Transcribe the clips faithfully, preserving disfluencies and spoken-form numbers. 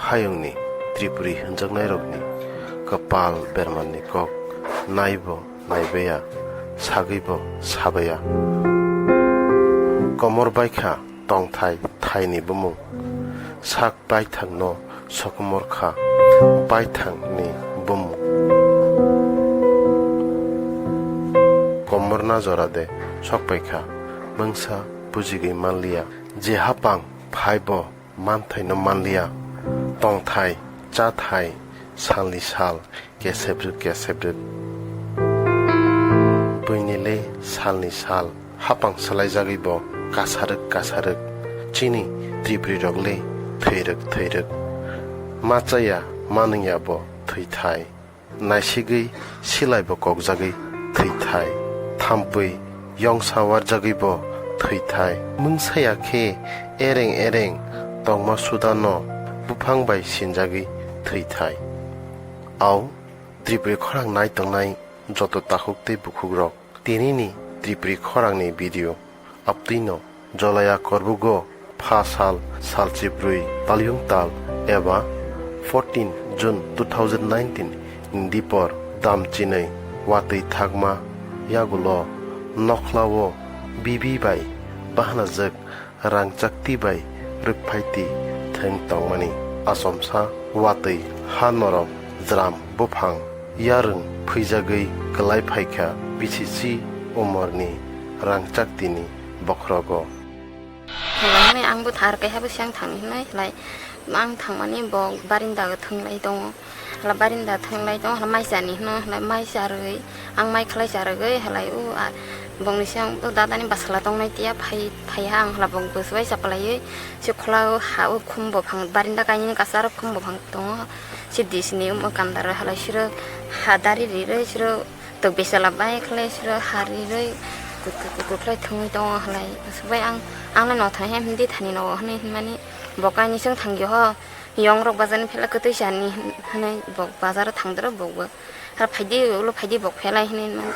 Hayungni Tripuri hwnjaknairokni kwpal bermanni kok naibo naibaiya, sagwibo sabaiya. Komor baikha tongthai thaini bumung, sak baithangno sokomor kha baithangni bumung. Komorna jorade sokpaikha, mungsa bujigwi manliya, je hapang phaibo manthaino manliya. Tongthai, chathai, salni sal, kesep rwk, kesep rwk. Buini le salni sal, hapang swlaijagwi bo kasarwk, kasarwk. Chini Tripuri rok le thwirwk, thwirwk. Ma chaya, ma nungya bo thwithai. Naisigwi silaibo kokjagwi thwithai. Thampwi yongsa warjagwibo thwithai. Mungsaya khe ereng ereng tongma sudano buphang bai sinjagwi thwithai. Au, Tripuri khorang nai tongnai joto takhuk tei bukhukrok. Tinini Tripuri khorangni video abtwino Jolaya Korbugo pha sal, sal chibrwi talyung tal eba fourteen June two thousand nineteen ni dipor dam chinwi watwi thakma yagulo nokhlao bibi bai bahanajak rangchakti bai rwkphaiti thwng tongmani. Achomsa watwi ha norok jram buphang yarwng phwijagwi kwlai phaikha bisichi umorni rangchaktini bokhrogo. Hwnwi ang bwthar kaisa bwsang thangwi hwnwi hwnwi ang thangmani bo barinda thwnglai tongo. Hwla barinda thwnglai tongo, hwla mai chani hwno, hwla mai charwi, ang mai khlai charwgwi, hwlai o, a, bongni se ang o dadani bwsala tongnai tiya phai, phaiha ang hwla bong bwsbai chapalaiwi, se khwlao ha o khum buphang, barinda kainwini kasa aro khum buphang tongo, se disni omo kandaro hwlai siro ha dari rirwi siro tok bisala bai khlai siro ha rirwi kut kut kut kut khlai thwngwi tongo hwlai, se bai ang, ang le nothai he himdi thani nogo hwnwi hinmani bo kainwi chwng thangyo ho. Yong rok bazar ni phela kwtwi chani hwnwi bok bazar o thangdoro bokbo. Har phaidi ulo phaidi bok phelai hwnwi man.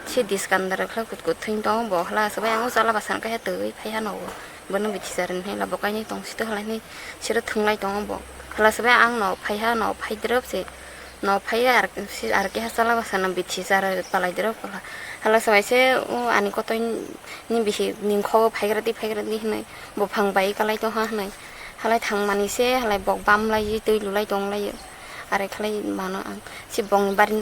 Se diskandar khlai kut kut thwng tongo bo hwla se bai ang o chala bwsang khe twi phaiha nogo. Bono bithi char hwnwi hwla bo kainwi tong sito hwla hwnwi sero thwnglai tongo bo. Hwla se bai ang no phaiha no phaidrop se. No phaiya ar se ar keha chala bwsano bithi char palai drop hwla. Hwla se bai se o ani kotoi ni bihi ningkho phaigra di phaigra di hwnwi buphang bai kalai tongha hwnwi. Halai thangmani se halai bok bam lai twi lulai tong lai. Are khlai mano ang. Se bongni barini